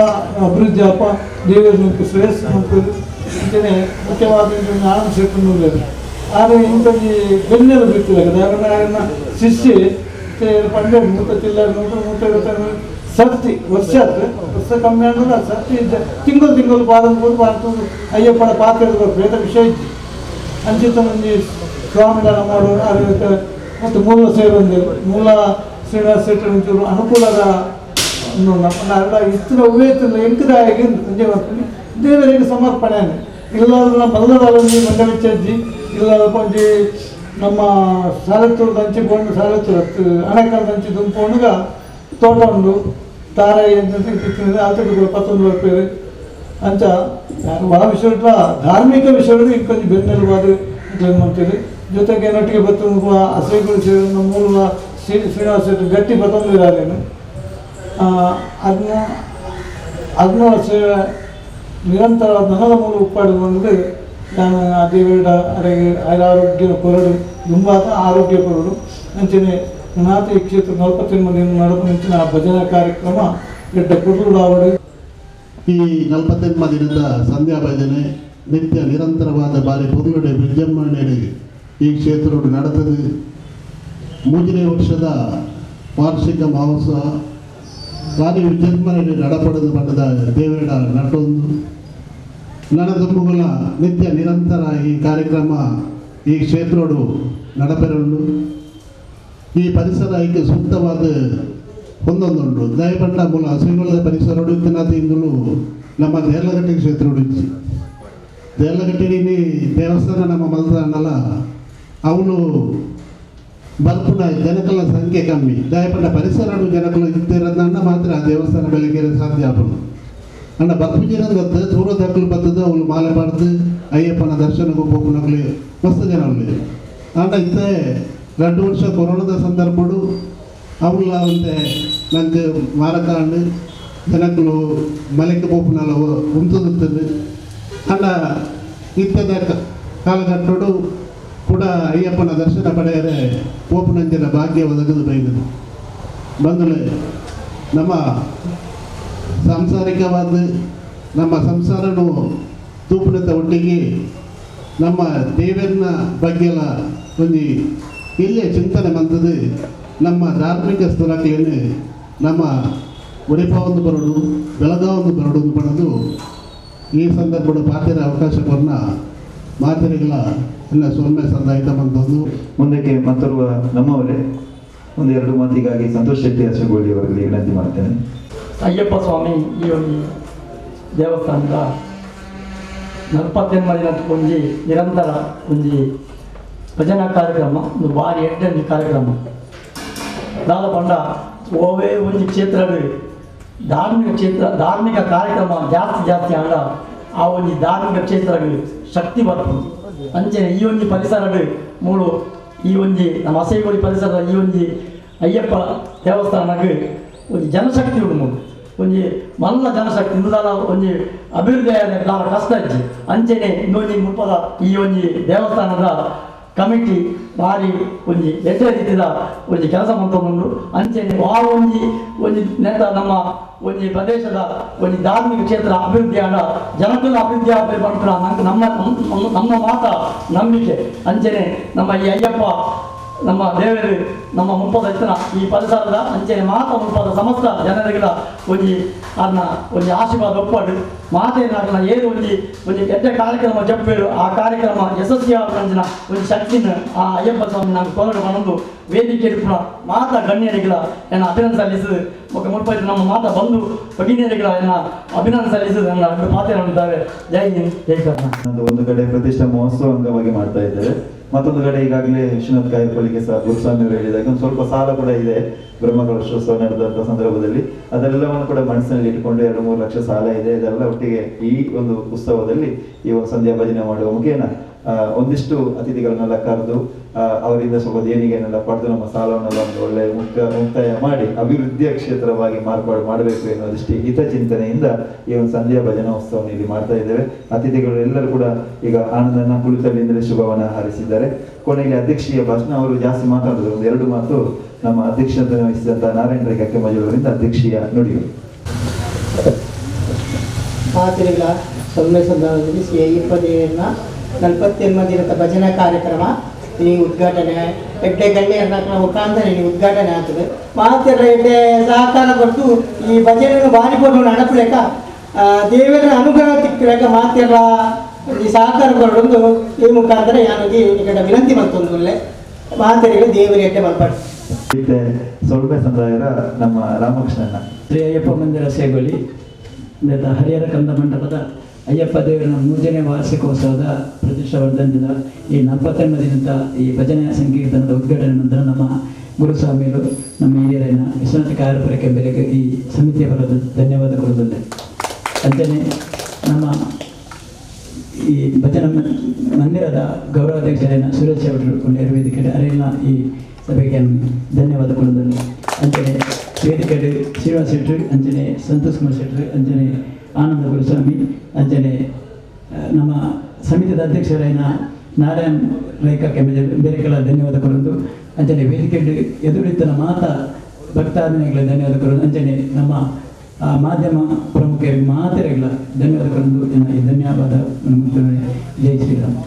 ಅಭಿವೃದ್ಧಿ ಅಪ್ಪ ದೇವರು ನಮ್ಗೆ ಶ್ರೇಯಸ್ ನಮ್ಗೆ ಅಂಚನೆ ಮುಖ್ಯವಾದ ಆನಂದ ಶೆಟ್ಟರು. ಆದರೆ ಇಂಥದ್ದು ಬೆನ್ನೆಲು ಬಿತ್ತಿಲ್ಲ ಯಾಕಂದ್ರೆ ಶಿಷ್ಯ ಪಂಡ್ಯ ಮೂತ ಚಿಲ್ಲರೆ 100 150 ಸರ್ತಿ ವರ್ಷ ಆಯ್ತು ವರ್ಷ ಕಮ್ಮಿ ಅಂದ್ರೆ ಸರ್ತಿ ತಿಂಗಳು ತಿಂಗಳು ಪಾದ ಮೂರು ಪಾದ ಅಯ್ಯಪ್ಪನ ಪಾತ್ರ ಬೇತ ವಿಷಯ ಇತ್ತು. ಅಂಚಿತ ಒಂಜಿ ಸ್ವಾಮಿಗಳ ಮಾಡೋರು ಮತ್ತು ಮೂಲ ಸೇವೆ ಮೂಲ ಶ್ರೀನಿವಾಸ ಶೆಟ್ಟರು ಒಂಚೂರು ಅನುಕೂಲದ ಅರ್ಧ ಇತ್ತಿನ ಹೂವೇ ತಿನ್ನ ಎಂಕದಾಗಿ ಸಂಜೆ ಮಾಡ್ತೀನಿ ದೇವರಿಗೆ ಸಮರ್ಪಣೆ ಇಲ್ಲಾದ್ರೆ ಮಲ್ಲದಾಲೊಂದು ಮಂಡಳಿ ಇಲ್ಲಾದ ಒಂಜಿ ನಮ್ಮ ಸಾಲತ್ತೂರು ಅಂಚೆ ಕೊಂಡು ಸಾಲತ್ತೂರು ಅಣಕಲ್ದ ಅಂಚೆ ದುಂಪೊಂಡುಗ ತೋಟ ಉಂಡು ತಾರಾಯಿ ಅಂತ ಆತಡು ಪತ್ತೊಂದು ರೂಪಾಯಿ ಅಂಚ ವಾ ವಿಷಯ ಧಾರ್ಮಿಕ ವಿಷಯಗಳು ಇಂಕೊಂಚ ಬೆನ್ನೆಲುಬಾದ ಮಾಡ್ತೀವಿ. ಜೊತೆಗೆ ನೊಟ್ಟಿಗೆ ಬತ್ತೊಂದು ಹಸಿಗಳು ಸೇರಿ ಮೂಲ ಶ್ರೀನಿವಾಸ ಗಟ್ಟಿ ಬತ್ತೊಂದು ಇದ್ದಾರೇನು ಅದನ್ನ ಅದನ್ನ ನಿರಂತರ ನನದ ಮೂಲ ಉಪ್ಪಾಡು ಬಂದು ನಾನು ಆ ದೇವರ ಅರೆಗೆ ಆರೋಗ್ಯ ಕೊರಡು ದುಂಬಾತ ಆರೋಗ್ಯ ಕೊರಡು ಅಂಚನೆ ನಾಥ ಈ ಕ್ಷೇತ್ರ 48 ದಿನ ನಡಪ ನಿಂಚಿನ ಆ ಭಜನಾ ಕಾರ್ಯಕ್ರಮ ಗೆಡ್ಡ ಕುರುಡಾವಡು. ಈ 48 ದಿನದ ಸಂಧ್ಯಾ ಭಜನೆ ನಿತ್ಯ ನಿರಂತರವಾದ ಬಾರಿ ಪೊರ್ಲುಡೆ ವಿಜೃಂಭಣೆ ಈ ಕ್ಷೇತ್ರಡು ನಡೆದದು. 3ನೇ ವರ್ಷದ ವಾರ್ಷಿಕ ಮಹೋತ್ಸವ ಭಾರಿ ವಿಜೃಂಭಣೆ ನಡಪಡೆದು ಪಡೆದ ದೇವೇಡ ನಟೊಂದು ನಡೆದುಂಬುಗಳ ನಿತ್ಯ ನಿರಂತರ ಈ ಕಾರ್ಯಕ್ರಮ ಈ ಕ್ಷೇತ್ರೋಡು ನಡಪೆರುಂಡು. ಈ ಪರಿಸರ ಐಕೆ ಸೂಕ್ತವಾದ ಹೊಂದೊಂದುಂಡು. ದಯಪಂಡ ಮೂಲ ಹಸಿರುಗಳ ಪರಿಸರೋಡು ಇತ್ತಿನಾತಿಂದಲೂ ನಮ್ಮ ದೇರ್ಲಗಟ್ಟೆ ಕ್ಷೇತ್ರೋಡು ಇಚ್ಚಿ ದೇರ್ಲಗಟ್ಟೆ ದೇವಸ್ಥಾನ ನಮ್ಮ ಮಲ್ದಾನಲ್ಲ ಅವನು ಬರ್ಪುನ ಜನಕಲ ಸಂಖ್ಯೆ ಕಮ್ಮಿ. ದಯಪಂಡ ಪರಿಸರಡು ಜನಕಲು ಇತ್ತಿರೋದನ್ನ ಮಾತ್ರ ಆ ದೇವಸ್ಥಾನ ಬೆಳಗ್ಗೆ ಸಾಧ್ಯ ಆಪನು. ಅಣ್ಣ ಬರ್ಪು ಜನ ಗೊತ್ತು ದೂರ ದಕ್ಕಲು ಬರ್ತದೆ ಅವಳು ಮಾಲೆ ಪಾಡ್ದು ಅಯ್ಯಪ್ಪನ ದರ್ಶನಕ್ಕೆ ಹೋಗ್ನಕ್ಲಿ ಮಸ್ತ್ ಜನ ಅಲ್ಲಿ. ಅಣ್ಣ ಇತ್ತೆ 2 ವರ್ಷ ಕೊರೋನಾದ ಸಂದರ್ಭಡು ಅವಳ ಅಂತೆ ನಂಗೆ ಮಾರಕಾಂಡು ಜನಕ್ಕಳು ಮಲೆಗೆ ಪೋಪುನಲ್ಲ ಉಂತುತ್ತದೆ. ಅಣ್ಣ ಇತ್ತದ ಕಾಲಘಟ್ಟಡು ಕೂಡ ಅಯ್ಯಪ್ಪನ ದರ್ಶನ ಪಡೆಯರೆ ಪೋಪುನಂಜನ ಭಾಗ್ಯ ಒದಗದು ಬೈದದು ಬಂದಳೆ. ನಮ್ಮ ಸಾಂಸಾರಿಕವಾದ ನಮ್ಮ ಸಂಸಾರನು ತೂಪುನದ ಒಟ್ಟಿಗೆ ನಮ್ಮ ದೇವರನ್ನ ಬಗ್ಗೆಲ್ಲ ಒಂದು ಇಲ್ಲೇ ಚಿಂತನೆ ಬಂದದ್ದು. ನಮ್ಮ ಧಾರ್ಮಿಕ ಸ್ಥಳಕ್ಕೆ ನಮ್ಮ ಒಡಿಪಾವೊಂದು ಬರಡು ಬೆಳಗಾವೊಂದು ಬರಡು ಪಡೆದು ಈ ಸಂದರ್ಭದ ಪಾತ್ರೆ ಅವಕಾಶ ಕೊರನ ಮಾತೆರೆಗಳ ಎಲ್ಲ ಸೌಮ್ಯ ಸಂದಾಯಿತ ಬಂದದ್ದು. ಮುಂದಕ್ಕೆ ಮತ್ತೋರ್ವ ನಮ್ಮವರೇ ಒಂದೆರಡು ಮಾತಿಗಾಗಿ ಸಂತೋಷ್ ಶೆಟ್ಟಿ ಅಶಗೋಳಿ ಅವರಿಗೆ ವಿನಂತಿ ಮಾಡ್ತೇನೆ. ಅಯ್ಯಪ್ಪ ಸ್ವಾಮಿ ಈ ಒಂದು ದೇವಸ್ಥಾನದ 48 ದಿನ ಒಂಜಿ ನಿರಂತರ ಒಂಜಿ ಭಜನಾ ಕಾರ್ಯಕ್ರಮ ಒಂದು ಭಾರಿ ಎಡ್ಡೆ ಕಾರ್ಯಕ್ರಮ. ದಾದ ಪಂಡ ಓವೇ ಒಂಜಿ ಕ್ಷೇತ್ರ ಧಾರ್ಮಿಕ ಕ್ಷೇತ್ರ ಧಾರ್ಮಿಕ ಕಾರ್ಯಕ್ರಮ ಜಾಸ್ತಿ ಜಾಸ್ತಿ ಆಂಡ ಆ ಒಂಜಿ ಧಾರ್ಮಿಕ ಕ್ಷೇತ್ರಗಳು ಶಕ್ತಿ ಬರ್ತದೆ. ಅಂಚನೆ ಈ ಒಂಜಿ ಪರಿಸರ ಮೂಳು ಈ ಒಂಜಿ ನಮ್ಮ ಅಸೈಗೋಳಿ ಪರಿಸರದ ಈ ಒಂಜಿ ಅಯ್ಯಪ್ಪ ದೇವಸ್ಥಾನಕ್ಕೆ ಒಂಜಿ ಜನಶಕ್ತಿ ಉಂಡು. ಒಂಜಿ ಮಲ್ಲ ಜನಶಕ್ತಿ ಇಂದುದಾಲ ಒಂಜಿ ಅಭಿವೃದ್ಧಿ ದಾಲ ಕಷ್ಟ ಇಜ್ಜಿ. ಅಂಚನೆ ಇನ್ನೊಂಜಿ ಮುಪ್ಪದ ಈ ಒಂಜಿ ದೇವಸ್ಥಾನದ ಕಮಿಟಿ ಭಾರಿ ಒಂಜಿ ಎಡ್ಡೆ ರೀತಿದ ಒಂಜಿ ಕೆಲಸ ಮಂತೊಂದುಂಡು. ಅಂಚನೆ ಆ ಒಂಜಿ ಒಂಜಿ ನೆತ್ತ ನಮ್ಮ ಒಂಜಿ ಪ್ರದೇಶದ ಒಂಜಿ ಧಾರ್ಮಿಕ ಕ್ಷೇತ್ರ ಅಭಿವೃದ್ಧಿ ಆಡ ಜನಕುಲ ಅಭಿವೃದ್ಧಿ ಆಗಬೇಕು ಅಂತ ನಂಗೆ ನಮ್ಮ ನಮ್ಮ ಮಾತ ನಂಬಿಕೆ. ಅಂಚನೆ ನಮ್ಮ ಈ ಅಯ್ಯಪ್ಪ ನಮ್ಮ ದೇವರು ನಮ್ಮ ಮುಪ್ಪದ ಇತ್ತನ ಈ ಪರಿಸರದ ಅಂಚನೆ ಮಾತ ಮುಪ್ಪದ ಸಮಸ್ತ ಜನರಿಗಳ ಒಂಜಿ ಅದನ್ನ ಒಂಜಿ ಆಶೀರ್ವಾದ ಒಪ್ಪಾಡು ಮಾತೇನಾಗಲ ಏಳು ಒಂಜಿ ಒಂಜಿ ಎಡ್ಡೆ ಕಾರ್ಯಕ್ರಮ ಜಪ್ಪೇಳು ಆ ಕಾರ್ಯಕ್ರಮ ಯಶಸ್ವಿ ಆಗುವಂಚಿನ ಒಂಜಿ ಶಕ್ತಿನ ಆ ಅಯ್ಯಪ್ಪ ಸ್ವಾಮಿ ನಾನು ಕೋರಡು ಬಂದು ವೇದಿಕೆ ಇಡ್ಪುನ ಮಾತ ಗಣ್ಯರಿಗಳ ಎನ್ನ ಅಭಿನಂದನೆ ಸಲ್ಲಿಸಿದ ఒక ಮುಲ್ಪ ನಮ್ಮ ಮಾತ ಬಂಧು ಭಗಿನಿಯರಿಗಳ ಎನ್ನ ಅಭಿನಂದನೆ ಸಲ್ಲಿಸಿದ ನನ್ನ ಎರಡು ಮಾತೇನಿದ್ದಾವೆ. ಜೈ ಹಿಂದ್, ಜೈ ಕರ್ನಾಟಕ. ಒಂದು ಕಡೆ ಪ್ರತಿಷ್ಠಾ ಮಹೋತ್ಸವ ಅಂಗವಾಗಿ ಮಾಡ್ತಾ ಇದ್ದೇವೆ, ಮತ್ತೊಂದು ಕಡೆ ಈಗಾಗಲೇ ವಿಶ್ವನಾಥ್ ಕಾಯರ್ಪಳ್ಳಿಗೆ ಸಹ ಗುರುಸ್ವಾಮಿ ಅವರು ಹೇಳಿದಾಗ ಒಂದು ಸ್ವಲ್ಪ ಸಾಲ ಕೂಡ ಇದೆ. ಬ್ರಹ್ಮಕಲಶೋತ್ಸವ ನಡೆದಂತಹ ಸಂದರ್ಭದಲ್ಲಿ ಅದೆಲ್ಲವನ್ನು ಕೂಡ ಮನಸ್ಸಿನಲ್ಲಿ ಇಟ್ಕೊಂಡು 2-3 ಲಕ್ಷ ಸಾಲ ಇದೆ. ಇದೆಲ್ಲ ಒಟ್ಟಿಗೆ ಈ ಒಂದು ಉತ್ಸವದಲ್ಲಿ ಈ ಒಂದು ಸಂಧ್ಯಾ ಭಜನೆ ಮಾಡುವ ಮುಖೇನ ಒಂದಿಷ್ಟು ಅತಿಥಿಗಳನ್ನೆಲ್ಲ ಕರೆದು ಅವರಿಂದ ಸ್ವಲ್ಪ ದೇಣಿಗೆಯನ್ನೆಲ್ಲ ಪಡೆದು ನಮ್ಮ ಸಾಲವನ್ನೆಲ್ಲ ಒಂದು ಒಳ್ಳೆಯ ಮುಕ್ತಾಯ ಮಾಡಿ ಅಭಿವೃದ್ಧಿಯ ಕ್ಷೇತ್ರವಾಗಿ ಮಾರ್ಪಾಡು ಮಾಡಬೇಕು ಎನ್ನುವುದಷ್ಟು ಹಿತಚಿಂತನೆಯಿಂದ ಈ ಒಂದು ಸಂಧ್ಯಾ ಭಜನಾ ಉತ್ಸವವನ್ನು ಇಲ್ಲಿ ಮಾಡ್ತಾ ಇದ್ದೇವೆ. ಅತಿಥಿಗಳು ಎಲ್ಲರೂ ಕೂಡ ಈಗ ಆನಂದನ ಕುಳಿತಲ್ಲಿಂದಲೇ ಶುಭವನ್ನು ಹಾರೈಸಿದ್ದಾರೆ. ಕೊನೆಯಲ್ಲಿ ಅಧ್ಯಕ್ಷೀಯ ಭಾಷಣ ಅವರು ಜಾಸ್ತಿ ಮಾತಾಡಿದ್ರು, ಒಂದು 2 ಮಾತು ನಮ್ಮ ಅಧ್ಯಕ್ಷತೆ ವಹಿಸಿದಂತಹ ನಾರಾಯಣ ರೈ ಕಕ್ಕೆಮಜಲವರಿಂದ ಅಧ್ಯಕ್ಷೀಯ ನುಡಿಗಳು. ಪಾತ್ರೆಗಳ ಸೊನ್ನೆ ಸಂದರ್ಭದಲ್ಲಿ ಶ್ರೀ ಅಯ್ಯಪ್ಪ ದೇವರನ್ನ 48 ದಿನದ ಭಜನಾ ಕಾರ್ಯಕ್ರಮ ಈ ಉದ್ಘಾಟನೆ ಎಡ್ಡೆ ಗಣ್ಯರನ್ನ ಮುಖಾಂತರ ಈ ಉದ್ಘಾಟನೆ ಆಗ್ತದೆ. ಮಾತೆಲ್ಲ ಎಡ್ಡೆ ಸಹಕಾರ ಕೊಟ್ಟು ಈ ಭಜನೆಯನ್ನು ಬಾರಿ ಕೊಟ್ಟು ನಡಪಲೇಕ ದೇವರ ಅನುಗ್ರಹ ತಿಕ್ಕಲೇಕ ಮಾತೆಲ್ಲ ಈ ಸಹಕಾರ ಕೊಡೊಂದು ಈ ಮುಖಾಂತರ ಯಾನಿಗೆ ಈ ಕಡೆ ವಿನಂತಿ ಮತ್ತೊಂದು ಮಾತೆರಿಗೆ ದೇವರ ಎಡ್ಡೆ ಮಲ್ಪಾಡು. ಇತ್ತೆ ಸೊಲ್ಮೆ ಸಂದಾಯರ ನಮ್ಮ ರಾಮಕೃಷ್ಣನ ಶ್ರೀ ಅಯ್ಯಪ್ಪ ಮಂದಿರ ಸೇಗೊಲಿ ಹರಿಹರ ಕಂದ ಮಂಟಪದ ಅಯ್ಯಪ್ಪ ದೇವರನ 3ನೇ ವಾರ್ಷಿಕೋತ್ಸವದ ಪ್ರತಿಷ್ಠಾವರ್ಧನದ ಈ 48 ದಿನದ ಈ ಭಜನೆ ಸಂಕೀರ್ತನದ ಉದ್ಘಾಟನೆ ನಂತರ ನಮ್ಮ ಗುರುಸ್ವಾಮಿಗಳು ನಮ್ಮ ಹಿರಿಯರನ್ನ ವಿಶ್ವನಾಥ ಕಾಯರಪುರಕ್ಕೆ ಬೆಲೆಗೆ ಈ ಸಮಿತಿಯ ಬರೋದು ಧನ್ಯವಾದ ಕೊಡುವುದಿಲ್ಲ. ಅಂತೆಯೇ ನಮ್ಮ ಈ ಭಜನಾ ಮಂದಿರದ ಗೌರವಾಧ್ಯಕ್ಷರಾದ ಸುರೇಶ್ ಅವರು ವೇದಿಕೆ ಅರೆಲ್ಲ ಈ ಸಭೆಗೆ ಧನ್ಯವಾದ ಕೊಡುವುದಿಲ್ಲ. ಅಂತೆಯೇ ವೇದಿಕೆ ಶ್ರೀನಿವಾಸ ಶೆಟ್ಟರು, ಅಂಜನೆ ಸಂತೋಷ್ ಕುಮಾರ್ ಶೆಟ್ಟರು, ಅಂಜನೆ ಆನಂದ ಗುರುಸ್ವಾಮಿ, ಅಂಜನೆ ನಮ್ಮ ಸಮಿತಿಯ ಅಧ್ಯಕ್ಷರಾದ ನಾರಾಯಣ್ ರೈಕ ಕೆಂಬೆ ಬೇರೆಗಳ ಧನ್ಯವಾದ ಕೊಡೋದು. ಅಂಜನೆ ವೇದಿಕೆ ಎದುರಿತನ ಮಾತಾ ಭಕ್ತಾದಿಗಳ ಧನ್ಯವಾದ ಕೊಡೋದು. ಅಂಜನೆ ನಮ್ಮ ಮಾಧ್ಯಮ ಪ್ರಮುಖರಿಗೆ ಮಾತೆರೆಗಳ ಧನ್ಯವಾದ ಕೊಡೋದು. ಈ ಧನ್ಯವಾದ. ಜೈ ಶ್ರೀರಾಮ್.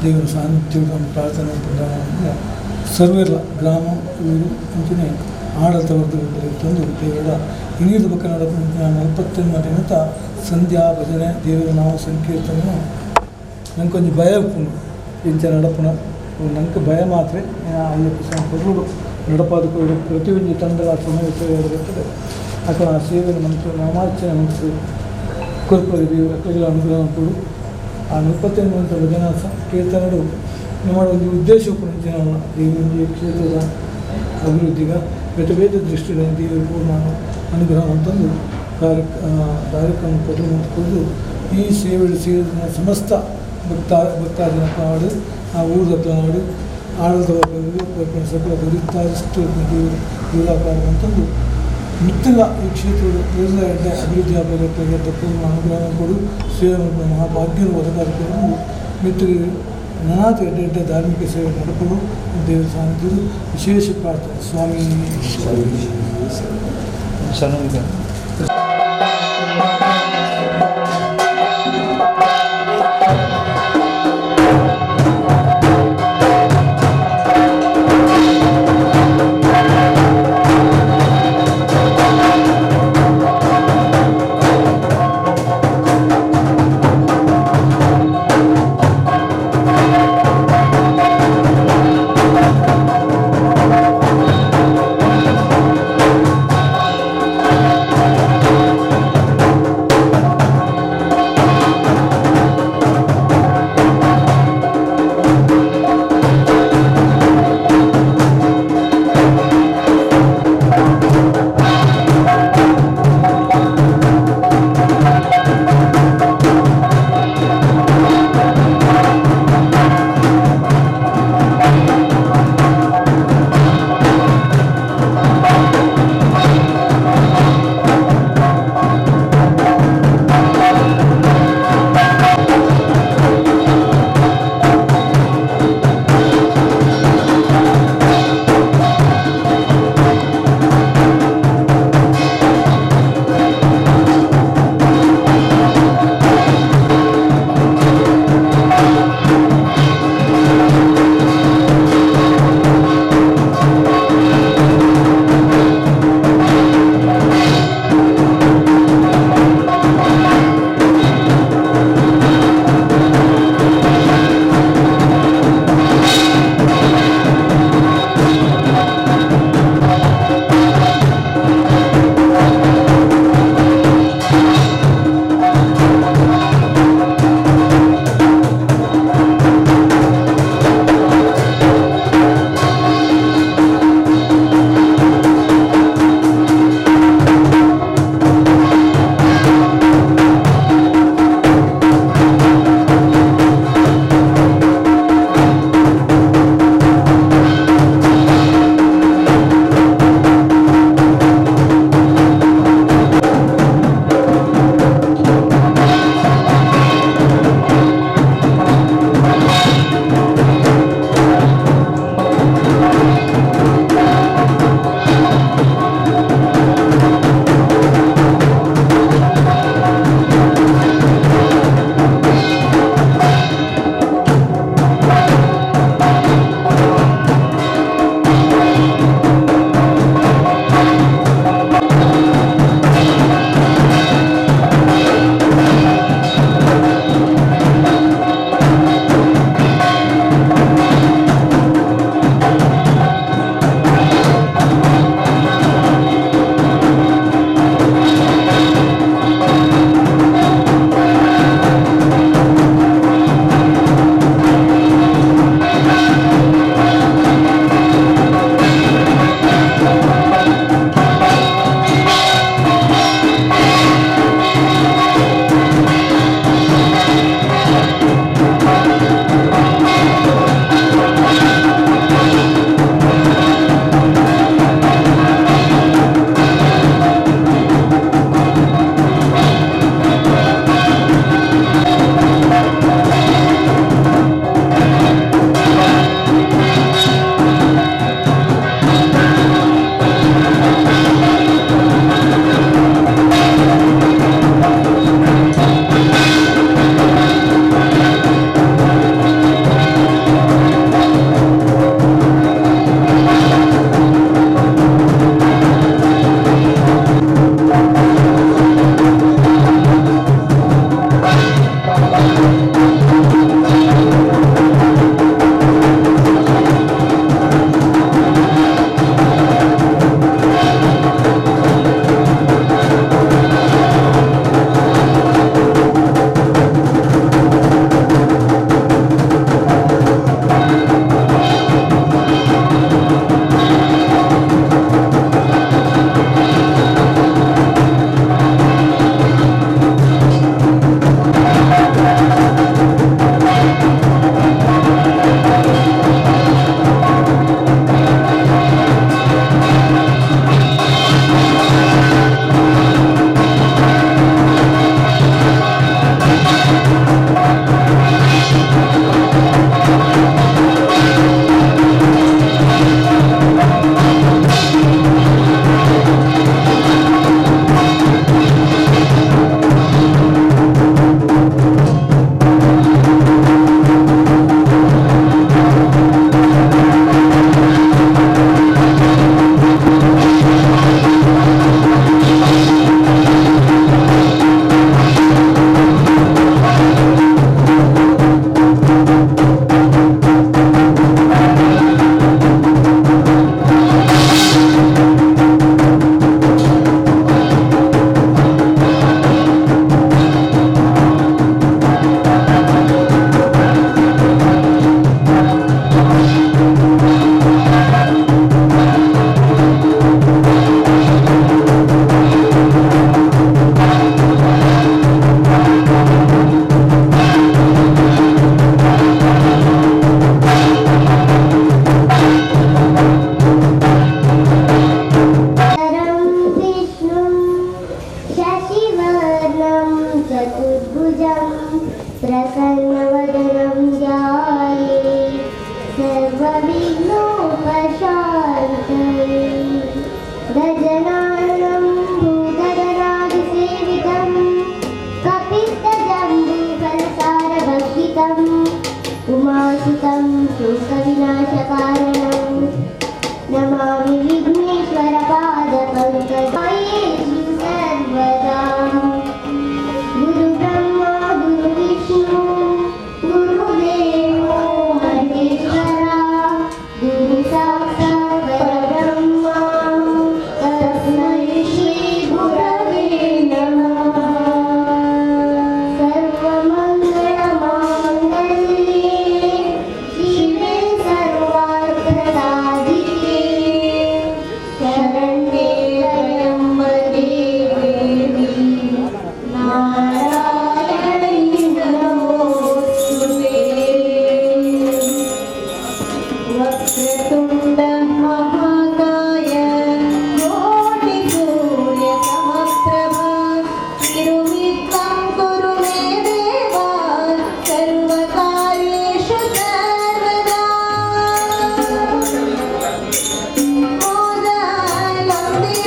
ದೇವರ ಸಾನ್ನಿಧ್ಯವು ಪ್ರಾರ್ಥನೆ ಸರ್ವೆಲ್ಲ ಗ್ರಾಮ ಊರು ಅಂಚನೆ ಆಡಳಿತ ವರ್ಗದಲ್ಲಿ ತಂದು ದೇವರ ಇನ್ನೀರು ಪಕ್ಕ ನಡಪುನ 48 ದಿನದ ಸಂಧ್ಯಾ ಭಜನೆ ದೇವರ ನಾಮ ಸಂಕೀರ್ತನೆ ನಂಗೊಂಜಿ ಭಯ ಉಪ್ಪುಂಡು ಇಂಚ ನಡಪುನ ನಂಗೆ ಭಯ ಮಾತ್ರ ಅಯ್ಯಪ್ಪ ಸ್ವಾಮಿ ನಡಪಾದ ಪ್ರತಿಯೊಂದು ತಂಡದ ಸಮಯ ಸೇವೆ ಬರ್ತದೆ ಅక్కడ ಆ ಸೇವೆಯ ಮಂತ್ರ ನಾಮಾರ್ಚನೆ ಮಂತ್ರ ಕೊರ್ಪು ದೇವರ ಅನುಗ್ರಹ ಕೊಡು. ಆ 48 ಭಜನಾ ಕೀರ್ತನಡು ನಮ್ಮ ಒಂದು ಉದ್ದೇಶ ದೇವರ ಕ್ಷೇತ್ರದ ಅಭಿವೃದ್ಧಿಗ ಬೇರೆ ಬೇರೆ ದೃಷ್ಟಿಯಿಂದ ದೇವರ ಪೂರ್ಣ ಅನುಗ್ರಹ ಅಂತಂದು ಕಾರ್ಯಕ್ರಮ ಕೊಟ್ಟು ಈ ಸೇವೆಡು ಸೇರಿದ ಸಮಸ್ತ ಭಕ್ತಾದಿನಕ್ಲಾವಡು ಆ ಊರುದಕ್ಲಾವಡು ಆಡಳಿತ ವರ್ಗದ ಸಕಲ ದುರಿತಾದಷ್ಟು ದೇವರು ಅಂತಂದು ಮಿತ್ತಿಲ್ಲ ಈ ಕ್ಷೇತ್ರದ ಎಲ್ಲ ಎಡ್ಡೆ ಅಭಿವೃದ್ಧಿ ಆಗಬೇಕು ಪೂರ್ಣ ಅನುಗ್ರಹ ಕೊಡು ಸೇವೆ ಮಹಾಭಾಗ್ಯದ ಒದಗಾರಕೊಂಡು ಮಿತ್ತಿಗೆ ನಾನಾತ ಎಡ್ಡೆ ಎಡ್ಡೆ ಧಾರ್ಮಿಕ ಸೇವೆ ನಡ್ಕೊಡು ದೇವರ ಸಾನ್ನಿಧ್ಯದ ವಿಶೇಷ ಪ್ರಾರ್ಥನೆ. ಸ್ವಾಮಿ ಶರಣು. Thank गजाननं भूतगणादिसेवितं कपित्थजम्बूफलसारभक्षितम् उमासुतं शोकविनाशकारणं नमामि विघ्नेश्वरपादपङ्कजायेषु सर्वदा। गुरुब्रह्मा गुरुविष्णु गुरुदेवो महेश्वरा गुरु साक्षात् परब्रह्मा तस्मै श्रीगुरवे नमः। सर्वमङ्गलमाङ्गल्ये शिवे सर्वार्थसाधिके शरण्ये त्र्यम्बके देवी नारायणी नमोऽस्तुते। वक्रतुण्ड महाकाय कोटिसूर्यसमप्रभा निर्विघ्नं कुरु मे देव सर्वकार्येषु सर्वदा।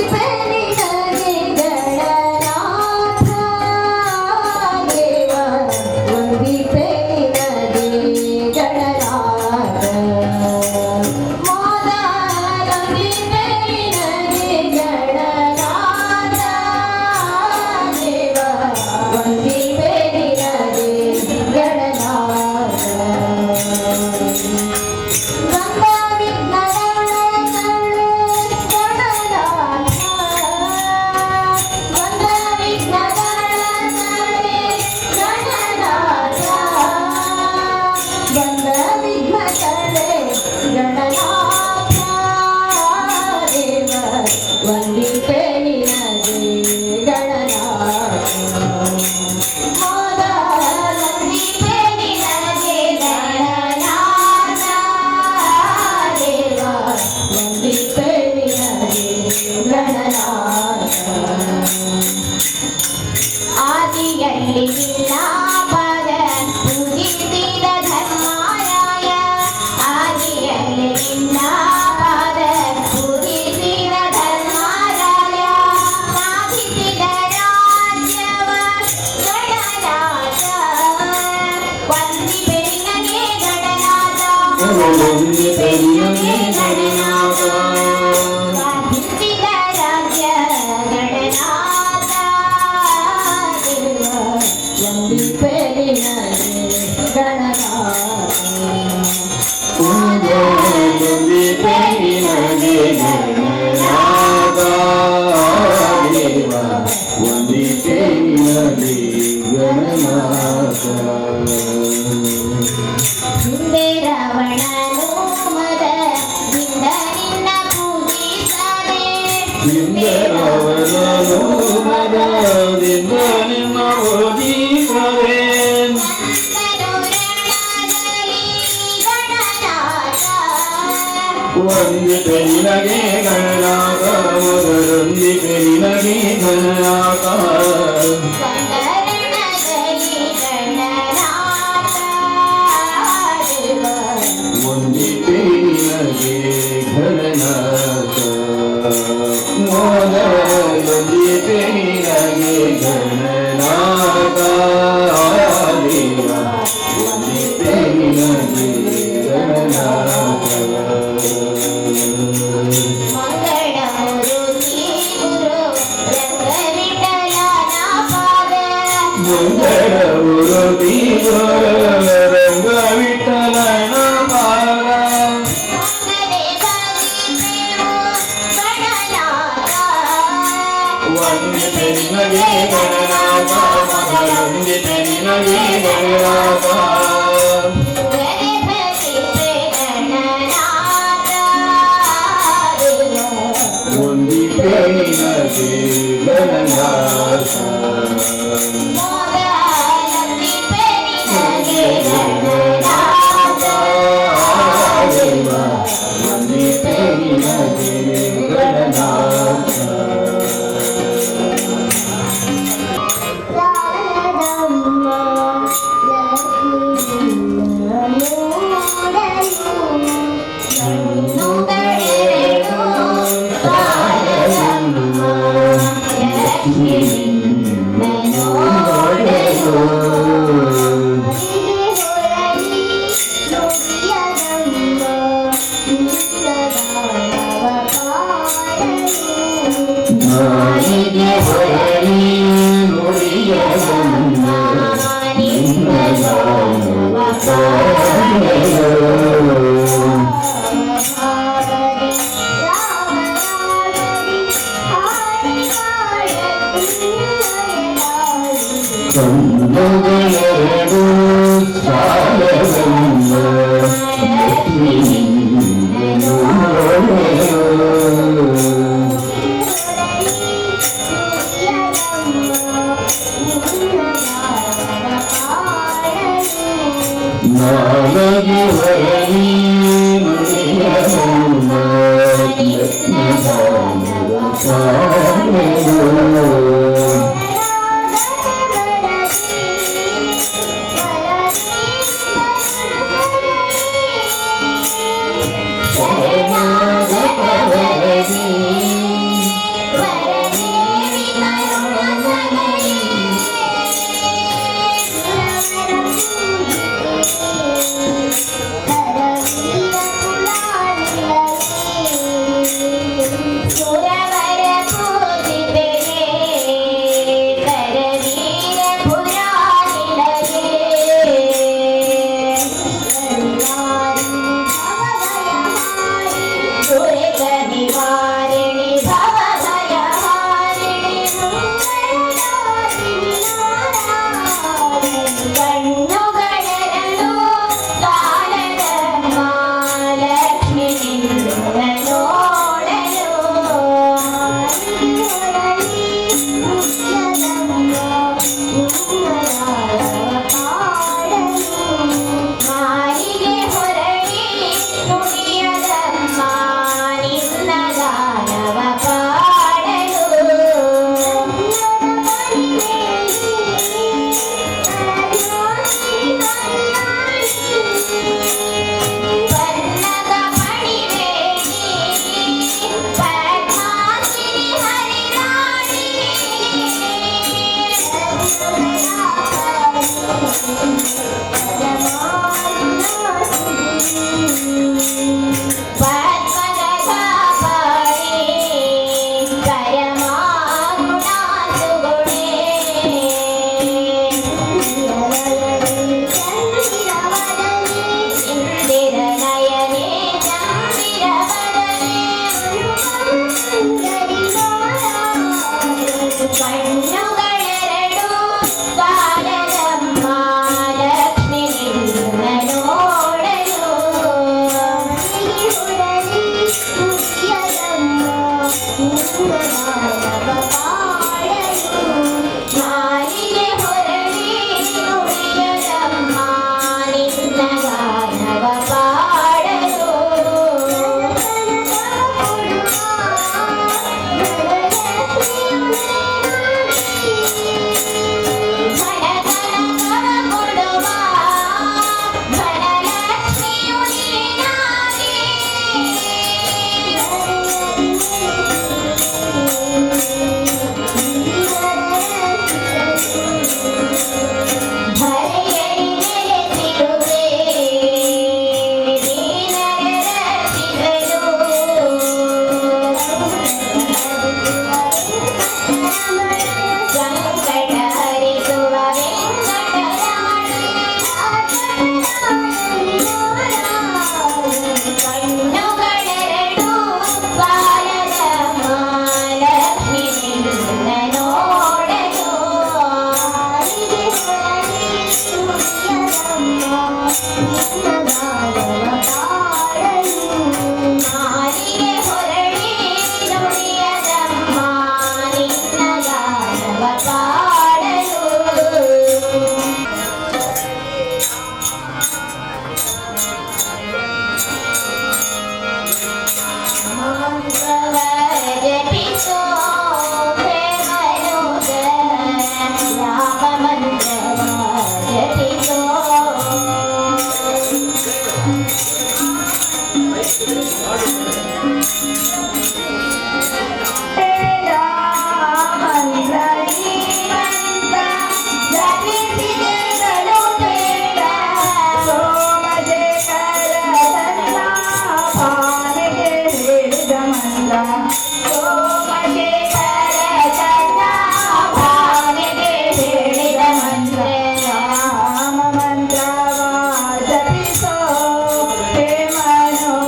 मोदलंदिपेनिनगे गणनाथ देव ವಂದಿಪೆನಿನಗೆ ಗಣನಾಥ ಮೋದಲಂದಿಪೆನಿನಗೆ ಗಣನಾಥ ದೇವ ವಂದಿಪೆನಿನಗೆ ಗಣನಾಥ. ಗಂಗಾ ವಿಘ್ನಗಳು ಗಣನಾಥ ಗಂಗಾ ವಿಘ್ನಗಳೇ ಗಣನಾಥ ಬಂದ ವಿಘ್ನಗಳೇ ಗಣನಾಥ ದೇವ ವಂದಿಪೆ ನಿನಗೆ ಗಣನಾಥ. ಮೋದಲಂದಿಪೆ ನಿನಗೆ ಗಣನಾಥ ದೇವ ವಂದಿಪೆ ನಿನಗೆ ಗಣನಾಥ. ಆದಿಯಲ್ಲಿ ನಿನ್ನಾಪದ ಪೂಜಿಸಿದ ಧರ್ಮಾರಾಯ ಆದಿಯಲ್ಲಿ ನಿನ್ನಾಪದ ಪೂಜಿಸಿದ ಧರ್ಮಾರಾಯ ಸಾಧಿಸಿದ ರಾಜ್ಯವ ಗಣನಾಥ ವಂದಿಪೆ ನಿನಗೆ ಗಣನಾಥ ವಂದಿಪೆ ನಿನಗೆ ಗಣನಾಥ ಸಾಧಿಸಿದ ರಾಜ್ಯ ಗಣನಾಥ ದೇವ ವಂದಿಪೆ ನಿನಗೆ ಗಣನಾಥ. ವಂದಿಪೆ ನಿನಗೆ ಗಣನಾಥ ದೇವ ವಂದಿಪೆ ನಿನಗೆ ಗಣನಾಥ. ಹಿಂದೆ ರಾವಣನು ಮದದಿಂದ ನಿನ್ನ ಪೂಜಿಸದೆ ಹಿಂದೆ ರಾವಣನು ಮದದಿಂದ ನಿನ್ನ ಪೂಜಿಸದೆ ರಣದಲ್ಲಿ ಗಣನಾಥ ವಂದಿಪೆ ನಿನಗೆ ಗಣನಾಥ ಮೊದಲೊಂದಿಪೆ ನಿನಗೆ ಗಣನಾಥ ರಣದಲ್ಲಿ ಗಣನಾಥ ದೇವ ವಂದಿಪೆ ನಿನಗೆ ಗಣನಾಥ ಮೊದಲೊಂದಿಪೆ ನಿನಗೆ ಗಣನಾಥ ದೇವ ವಂದಿಪೆ ನಿನಗೆ ಗಣನಾಥ. ಮಂಗಳ ಮೂರ್ತಿ ಗುರು ರಂಗವಿಠಲನ ಪಾದ ಮಂಗಳ ಮೂರ್ತಿ ಗುರು ರಂಗವಿಠಲನ ಪಾದ ಮಂಗಲೇ ಭಜಿಪೆವು ಗಣನಾಥ ವಂದಿಪೆ ನಿನಗೆ ಗಣನಾಥ ಮೊದಲೊಂದಿಪೆ ನಿನಗೆ ಗಣನಾಥ ಮಂಗಲೇ ಭಜಿಪೆ ಗಣನಾಥ ದೇವ ವಂದಿಪೆ ನಿನಗೆ ಗಣನಾಥ. ಮೋದಲಂದಿಪೆ ನಿನಗೆ ಗಣನಾಥ ದೇವ ವಂದಿಪೆ ನಿನಗೆ ಗಣನಾಥ. ಶಾರದಮ್ಮ ಲಕ್ಷ್ಮೀ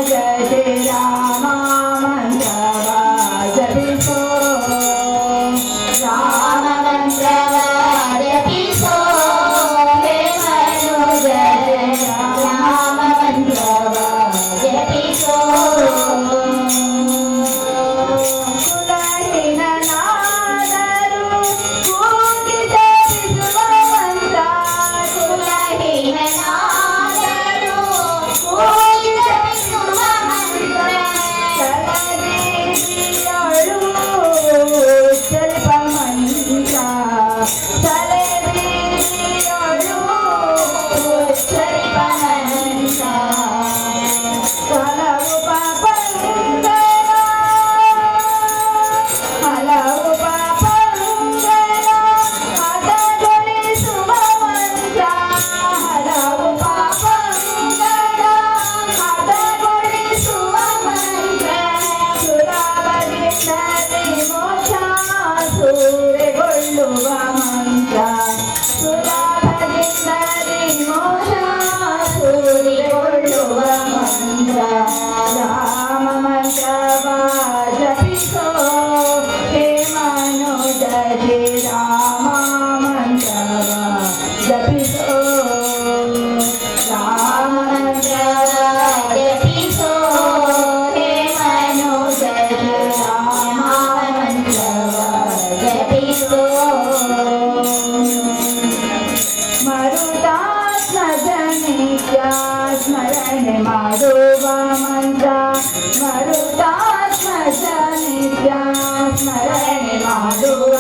ಜಯ ರಾಮ. ಸ್ಮರಣೆ ಮಾಡುವ ಮಂತ್ರ ಮರುತಾತ್ಮಜ ನಿತ್ಯ ಸ್ಮರಣೆ ಮಾಡುವ.